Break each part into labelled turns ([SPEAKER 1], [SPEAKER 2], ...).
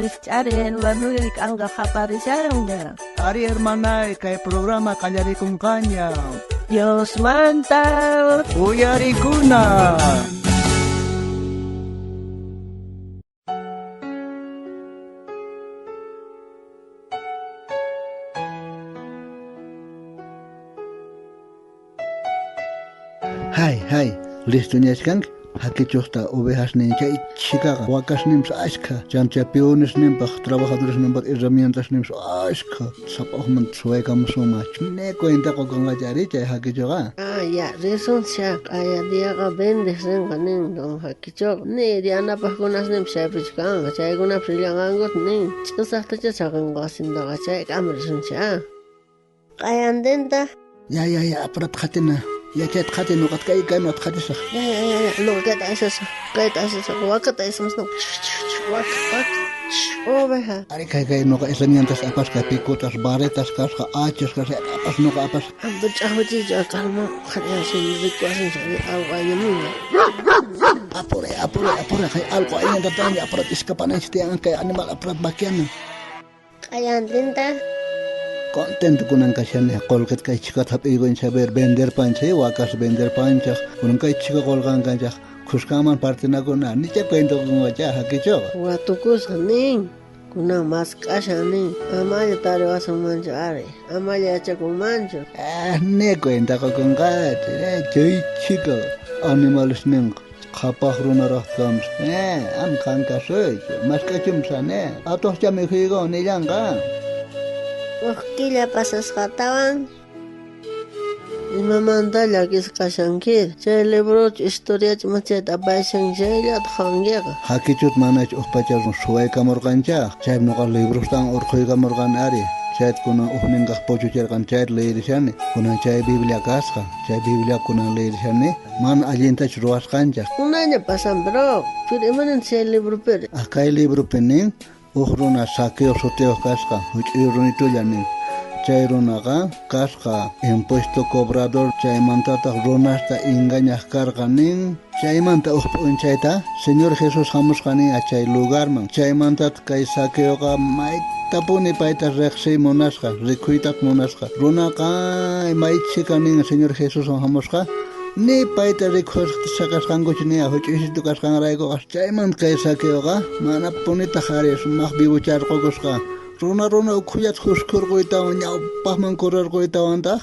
[SPEAKER 1] Rikch'ariy hermanoy, k'anqa qaparishanña.
[SPEAKER 2] Ari hermanay, kay programa qallarikunqaña.
[SPEAKER 1] Diosmanta
[SPEAKER 2] Uyarikuna. Hay, hay, listo ñachkanki? Hakichuqta ovejasnin chay chhikaqa wakasninpis ashkha, chanta peonesninpaq, trabajadoresninpaq herramientasninpis ashkha, sapa ujmanta suwaykamusunman. Ne cuenta qokunqachu ari chay hakichuqa.
[SPEAKER 3] Ah, ya, risunchik q'aya diaqa vendej rinqa nin don hakichuqa. Ni yanapajkunasninpis chaypichu kanqa, chaykunapis rillanqankuta nin. Ch'usaqtacha saqenqa wasintaqa chaykama risunchik ah. Q'ayantinta.
[SPEAKER 2] Ya, ya, ya, apurata qhatina. Ya, chayta qhati, noqata kay kaymanata qhatisaj.
[SPEAKER 3] Ya, ya, ya, ya, noqa kayta aysasaj, kayta aysasaj, wakata aysamusaj, waka, waka, oveja.
[SPEAKER 2] Ari, kay, kay, noqa herramientas apasqa, picotas, barretas kasqa, hachas kasqa, apas, noqa apas.
[SPEAKER 3] Ampa ch'ajwachiychu, calma, qhariyasun, rikuwasun, alqo ayñamunqa.
[SPEAKER 2] Apuray, apuray, apuray, kay alqo ayñanta taña, apurat escapananchis tiyan, kay animal apurat vaqueana.
[SPEAKER 3] Q'ayantinta.
[SPEAKER 2] Contento kunan kashani, qolqeta kay chhikata hap'iykunchej, a ver, venderpanchej, wakas venderpanchej, kunan kay chhika qolqan kanchej, khuskanman partinakuna, nicha cuento kunqacha hakichuqa.
[SPEAKER 3] Watukusqa nin, kunan mask'ashan nin, amalla tariwasunmanchu ari, amalla yachakunmanchu.
[SPEAKER 2] Ah, ni cuenta qokunqachu, chay chhika animales ninqa. Qhapaj runaraj kanpis, eh, am qan kasuychu, mask'achunpis ane, atuqcha mikhuykuwan nillanqa.
[SPEAKER 3] Uj killa pasasqatawan, imamanta llakisqa kashanki? Chay librochu, historiachu ima chayta apayashanki chayllata qhawankiqa.
[SPEAKER 2] Hakichut manachu uj pacha suwaykamurqanchá, chaypi noqa librostawan urqhuykamurqani ari, chayta kunan ujninkaj puchucherqani chayta leerishani, kunan chay Biblia kasqa, chay Biblia kunan leerishani. Mana allintachu ruwasqanchej.
[SPEAKER 3] Unayña pasan, pero, pero imanin chay libropiri?
[SPEAKER 2] Ah, kay libropi nin, uj runa Zaqueo sutiyoj kasqa, juch'uy runitulla nin. Chay runaqa kasqa impuesto cobrador, chaymantataj runasta engañaj karqa nin. Chaymanta uj p'unchayta Señor Jesús jamusqa nin a chay lugarman. Chaymantataj kay Zaqueoqa maytapuni payta rejsiy munasqa, rikuytataj munasqa. Runaqa may chhika nin Señor Jesuswan jamusqa. Ni payta rikhusqata saqasqankuchu ni juch'uysitu kasqanraykuqa. Chaymanta kay Zaqueoqa manapunitaj ari sumaj vivucharqokusqa. Runa runa ukhullata juskhurquytawan ñawpajman correrquytawantaj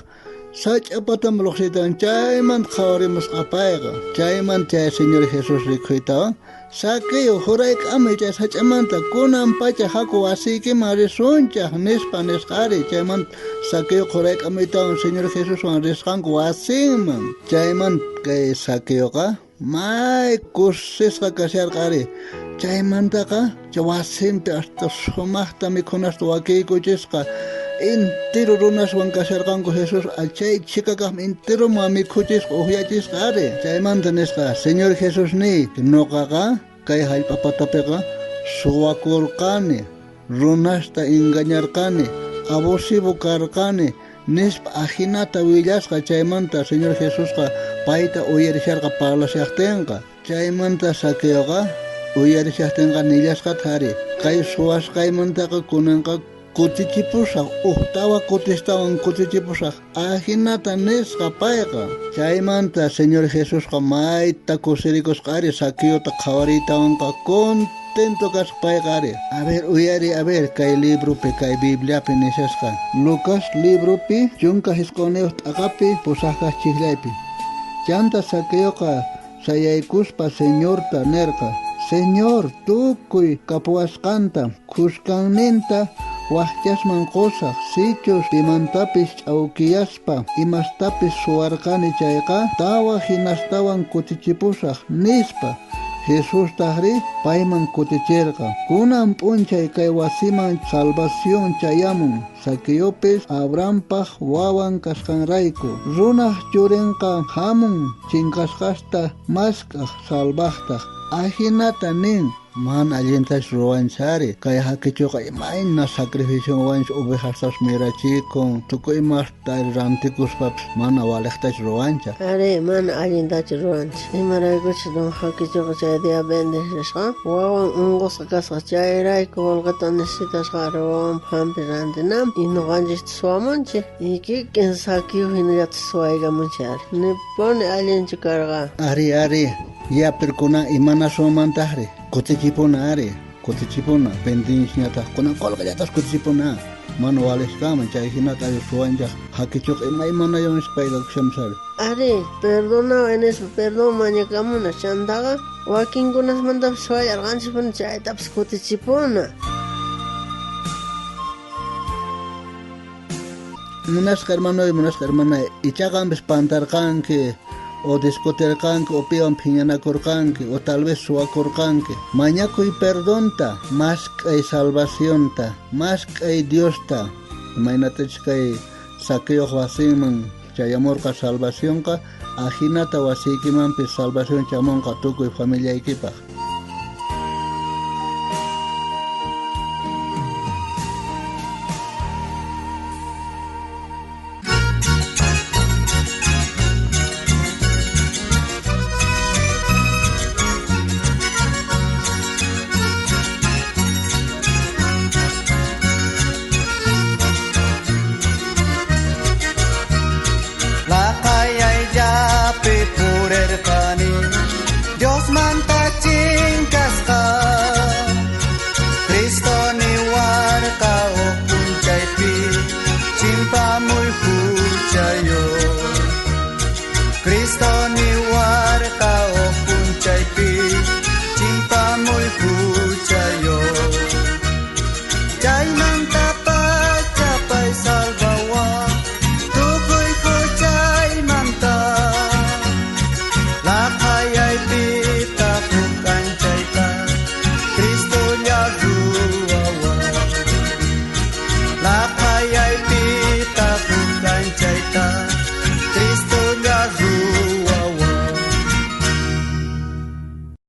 [SPEAKER 2] sach'a pataman llojsiytawan chaymanta qhawarimusqa payqa. Chaymanta chay Señor Jesús rikhuytawan Zaqueo, jurayk'amuy chay sach'amanta, kunan pacha jaku wasiykiman risunchej, nispa nisqa ari. Chaymanta Zaqueo jurayk'amuytawan Señor Jesuswan risqanku wasinman. Chaymanta kay Zaqueoqa may kusisqa kasharqa ari. Chaymantaqa chay wasinpi hasta sumajta mikhunasta wakiykuchisqa. Entero runaswan kasharqanku Jesús, chay chhika kajman enteroman mikhuchisqa, ujyachisqa ari. Chaymanta nisqa, Señor Jesusniy, noqaqa kay jallp'a patapiqa suwakorqani, runasta engañarqani, abusivo karqani, nispa ajinata willasqa. Chaymanta Señor Jesusqa payta uyarisharqa parlashajtenqa. Chaymanta Zaqueoqa uyarishajtenqa nillasqataj ari, kay suwasqaymantaqa kunanqa kutichipusaj, ujtawa kutistawan kutichipusaj, ajinata nisqa payqa. Chaymanta Señor Jesusqa mayta kusirikusqa ari Zaqueota qhawariytawanqa contento kasqa payqa ari. A ver, uyariy, a ver, kay libropi, kay Bibliapi nishasqa. Lucas libropi 19 t'aqapi pusajkaj chijllaypi. Chanta Zaqueoqa sayaykuspa Señorta nerqa, Señor, tukuy kapuwasqanta khuskanninta wajchasman qosaj, sichus pimantapis ch'aukiyaspa imastapis suwarqani chayqa, tawa jinastawan kutichipusaj, nispa. Jesustajrí payman kuticherqa, Kunan p'unchay kay wasiman salvación chayamun. Zaqueopis Abrahampaj wawan kasqanrayku. Runaj churinqa jamun chinkasqasta mask'aj salvajtaj. Ajinata nin. Mana allintachu ruwanchari. Kay hakichuqa imayna sacrificiowanchus ovejastas mirachikun, tukuy imasta rantikuspapis mana walejtachu ruwancha.
[SPEAKER 3] Arí, mana allintachu ruwanchik. Imaraykuchus don Hakichuqa chay día vendej risqa, wawan unqusqa kasqa, chayrayku qolqeta necesitasqa ari wawanpaj hampi rantinanpaj. Y noqanchista suwamunchik. Y kikin Zaqueo hinallata suwaykamunchik ari. Nipuni allinchu karqa.
[SPEAKER 2] Ari, ari. Ya, pero kunan imanasunmantajri? Kutichipuna ari, kutichipuna. Vendinchñataj kunan qolqellatas kutichipuna. Mana walejkanman chay jinata ari suwanchaj hakichuqa imaymanayonis payqa kushamus ari.
[SPEAKER 3] Ari, perdonaway nispa perdón mañakamuna, chantaqa wakinkunasmantapis suwallarqanchispuni chaytapis kutichipuna.
[SPEAKER 2] Munasqa hermanoy, munasqa hermanay, ichá qampis pantarqanki, o discutirqanki, o piwan phiñanakurqanki, o tal vez suwakurqanki. Mañakuy perdonta, mask'ay salvacionta, mask'ay Diosta. Imaynatachus kay Zaqueoj wasinman chayamorqa salvacionqa, ajinata wasiykimanpis salvación chamonqa tukuy familiaykipaj.